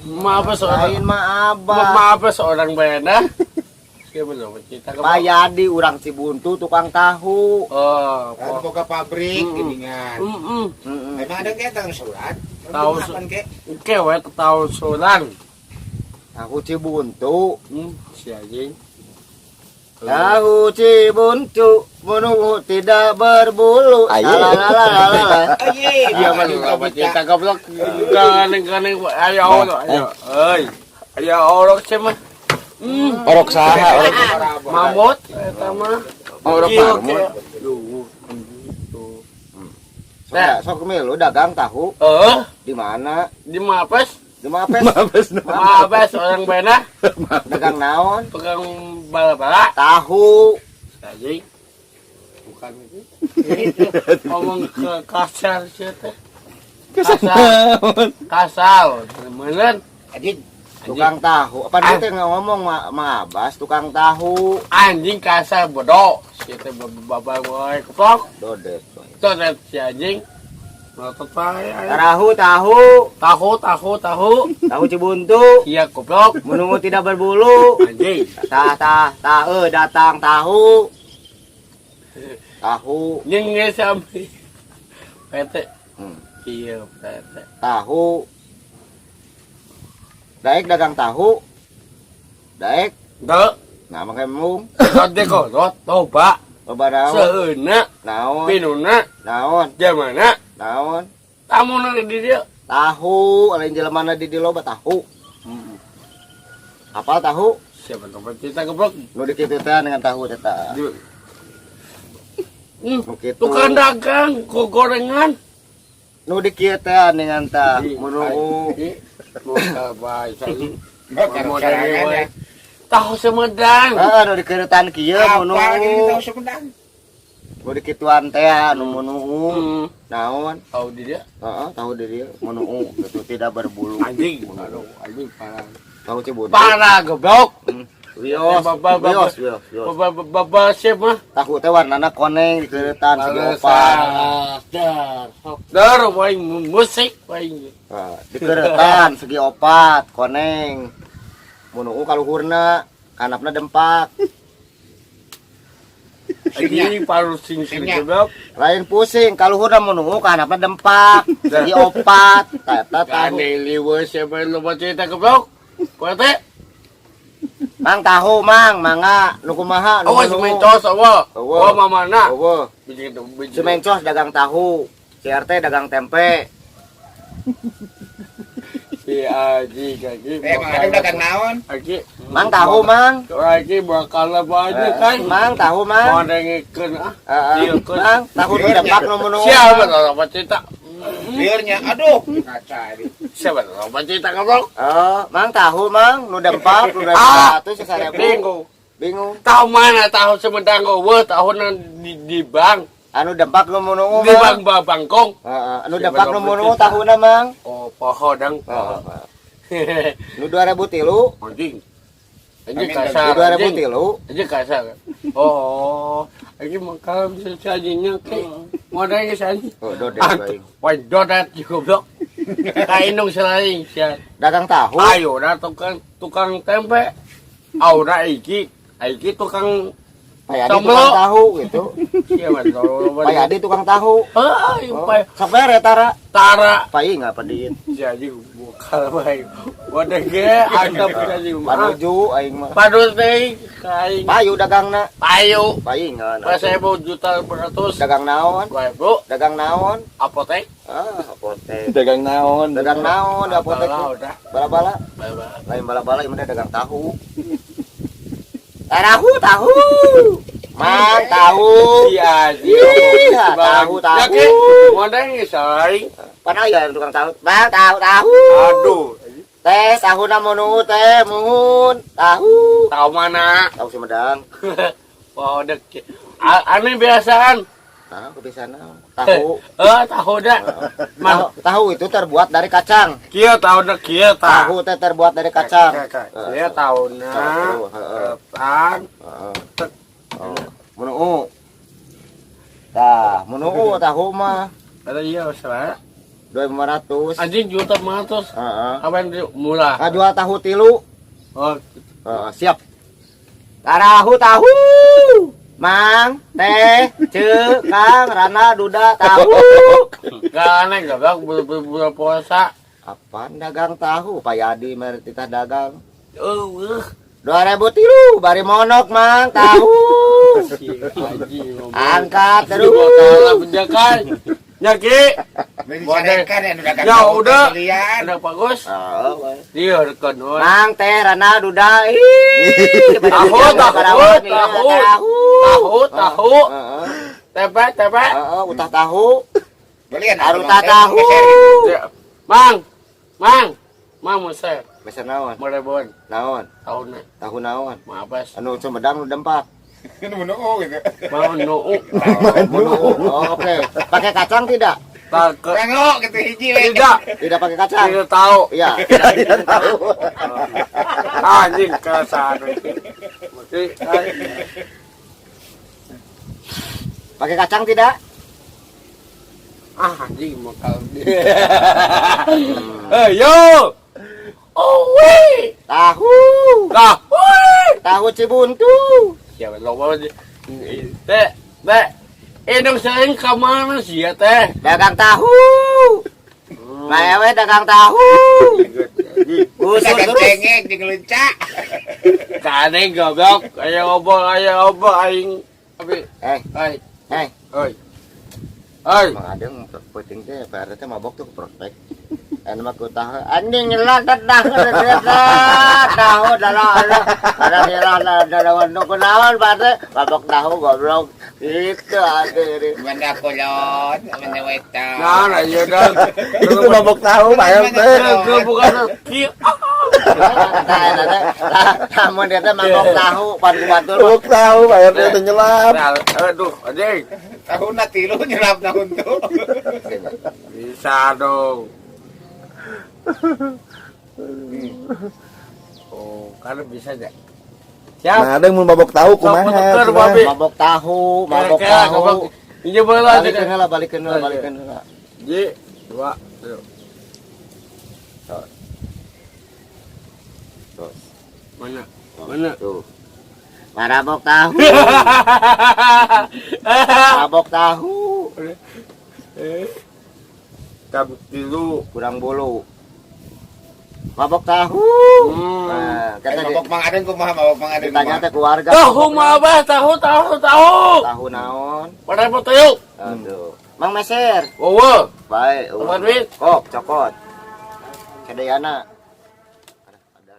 Maaf seorang. Lain mah Abah. Maaf seorang bayana. Siapa lo cerita ke? Payadi urang Cibuntu tukang tahu. Oh, Kan boga pabrik geuningan. Heeh. Emang ada ke tahu surat? Tahu Kapan ke? Oke, we tahu sulan. Tahu Cibuntu. Si anjing. Tahu Cibuntu menunggu tidak berbulu. Aye. Lalalala. Aye, Iya mah apa cerita goblok. Ganeng-ganeng ayo ayo. Euy. Ayo orok sih mah. Orok saha orok? Mamut eta mah. Orok Kieu, marmut. kieu. Duh, gitu. Sok, sok milu dagang tahu Eh, di mana? Di Mapes, Di Mapes. Mabes. Mapes orang bena Dagang naon? Pegang bala-bala. Tahu. Anjing. Bukan itu. Ngomong ke kasar sih teh. Kasar. Kasar. Meureun. Anjing. Tukang tahu. Apa dia teh ngomong ma Abbas tukang tahu. Anjing kasar bodoh. Si teh babang wae keplok. Dodet. Tuh si anjing. Melotot wae. Tahu tahu. Tahu tahu tahu. Tahu Cibuntu. Iya goblok. Menunggu tidak berbulu. Anjing. Tah tah tah eh datang tahu. Tahu. Jeung geus sampai. PT. Iya, PT. Tahu. Daek dagang tahu. Daek. Teu. Nah, makanya mung. Rot kolot loba. Loba naon? Seueuna, Naon? pinuna, Naon? jamana, Naon? Tamuna di dieu. Tahu, lain jelema di di loba tahu. Apa tahu? Siapa tempat cerita goblok? Nu dikitu teh dengan tahu teh tah. Nu kitu. Tukang dagang, ku gorengan. Nu dikieu teh dengan tah menunggu. Muka bae Bakar sorangan ya. Tahu Sumedang. Heeh, nu dikeuretan kieu Apa gini menunggu. tahu Sumedang? Nu dikituan teh nu menunggu. Naon? Tahu di dia. Heeh, tahu di dieu menunggu itu tidak berbulu. Anjing, aduh, anjing parah. Tahu Cibuntu. Parah goblok. Wios, Bapak, bapak. wios, wios, wios. Bapak bapak siapa? Tahu teh warnana koneng dikeuretan segi opat. Dar, dar, waing musik, waing. Nah, dikeuretan segi opat, koneng. Menunggu kaluhurna, kanapna dempak. Anjing paru sing sing Singnya. goblok. Lain pusing, kaluhurna menunggu kanapna dempak. Segi opat, eta tahu. Kane liwe siapa lu baca cerita goblok? Kuate? Mang tahu mang, mangga nu kumaha nu Awas menunggu. mencos awa. Eueuh. Oh mamana. Eueuh. Biji biji. Si Mencos dagang tahu, si RT dagang tempe. Si Aji kaki. Eh, Mang Adem dagang naon? Aki. Mang tahu mang. Aki bakal apa aja kan? Mang tahu mang. Mau dengekeun ah. Heeh. Iya, Mang tahu nu dempak nu menunggu. Siapa tahu apa cerita? Liurnya, aduh, kaca ini. Siapa tahu apa cerita goblok? Oh, mang tahu mang, nu dempak nu Ah. 100 seribu. Bingung. Bingung. Tahu mana tahu Sumedang eueuh tahu di bank. Anu dempak nu menunggu Di mang. bank Bangkong. Heeh, anu Siapa dempak tahu nu menunggu cerita. tahuna mang. Oh, poho dang. Heeh. Nu 2003, Anjing. Anjing Amin, kasar. nu Anjing. 2003. Anjing kasar. Oh, anjing makan bisa anjingnya ke. Mau ada yang anjing. Oh, dodet bae. Wah, dodet goblok. Kainung selain sia. Dagang tahu. Ayo dah tukang tukang tempe. Aura iki, iki tukang Pak Yadi Somlo. tukang tahu gitu. Siapa tahu. Pak Yadi tukang tahu. Heuh, Oh, Pak sok bere tara. Tara. Pak enggak pedin. Jadi bukal bae. Wadah ge antep jadi mah. Panuju aing mah. Padus teh kain Payu dagangna. payu. Paingan. Pas saya mau juta beratus. Dagang naon? 2.000 Dagang naon? Apotek. Ah, apotek. Dagang naon? Dagang naon di apotek? Bala udah. Bala-bala. Bala. Lain bala-bala ieu mah dagang tahu. Tahu tahu. Mang tahu. Iya, Iya, tahu, tahu. Ya, ke, modal saing. Pan aya tukang tahu. Mang tahu tahu. Aduh, Teh tahuna mun teh muhun. Tahu. Tahu mana? Tahu Sumedang. Wah, udah. Aneh biasaan. Nah, kebiasaan naon? Tahu. Eh, tahu dah. Tahu, tahu itu terbuat dari kacang. Kieu tahu dah kieu tah. Tahu teh terbuat dari kacang. Kieu tahu na. Tahu, heeh. Ketan. Heeh. Oh, menuu. Tah, menuu tahu mah. Ada iya salah. 2500. Anjing juta 500. Heeh. Apa yang murah? Ngajual tahu tilu. Oh, Heeh, siap. Tarahu tahu. Mang, teh, ce, kang, rana, duda, tahu. Gak aneh goblok bulan puasa. Apaan dagang tahu? Pak Yadi mere titah dagang. Eueuh. 2000 tilu, bari monok mang, tahu. Anjing. Angkat terus. Terus. Penjakan. Nyaki. Beli carekan ya, nu dagang Ya tahu udah. teh belian. Udah bagus. Oh, baik. Iya, rekan. Mang, teh, rana, duda, ih. Tahu, tahu, tahu. Tahu. Tahu, tahu. Heeh. Tepe, tepe. Heeh, utah tahu. Belian Aruta atuh, Mang. tahu. Ya. Mang, mang, mang muser, Meser naon? merebon Naon? tahunnya, Tahu naon? maafas, Anu Sumedang nu dempak. Nu nu gitu. mau nuu, Oh, oke. Pakai kacang tidak? tak ke, Ranglo gitu hiji we. tidak, Tidak pakai kacang. tidak tahu, Iya. Tidak tahu. Anjing keresahan. Mesti, ay. Pakai kacang tidak? Ah anjing mau kalau Eh yo, oh wih, Tahu. lah, wih, Tahu Cibuntu. ya lo mau teh, teh, ini sering kemana sih ya teh? Dagang tahu. Maewe dagang tahu. Gusur Dagang terus. cengek jeung leunca. Kane goblok, ayo obor, ayo obor, aing, abi, Eh, ay, eh. oi, oi, Mang Adeng penting teh Pak RT mabok tuh ke prospek. Anu mah ku tahu anjing nyelat dah tahu dalah ada dalah dalah nu kunaon Pak RT mabok tahu goblok itu ada Banda kolot, banda wetan. nah, nah, iya dong. Itu mabok tahu Pak RT. Ke bukan ki, Namun dia teh mabok tahu pan ku batur mah. Mabok tahu Pak RT teh nyelap. nah, aduh, anjing, Tahunna tilu nyelap tahun tuh. bisa dong. Oh, kan bisa aja. Siap. Nah, ada yang mau mabok tahu kumaha? Sok, tuker, cenah. babi. Mabok tahu, mabok Kira-kira, tahu. goblok. Ini boleh aja. Balikeun heula, balikeun heula, balikeun heula. Ji, dua, tiga. Terus. Mana? Mana? Tuh. Marabok tahu. Mabok tahu. Cabut dulu. Kurang bulu. Mabok tahu. Nah, Eh, kata mabok Mang Adeng kumaha mabok Mang Adeng ditanya kumaha? teh keluarga. Tahu mah apa? Tahu, tahu, tahu. Tahu naon? Pada foto yuk. Aduh. Mang Meser. Wow. Baik. Cokot, duit. Kok, cokot. Sadayana. Ada, ada.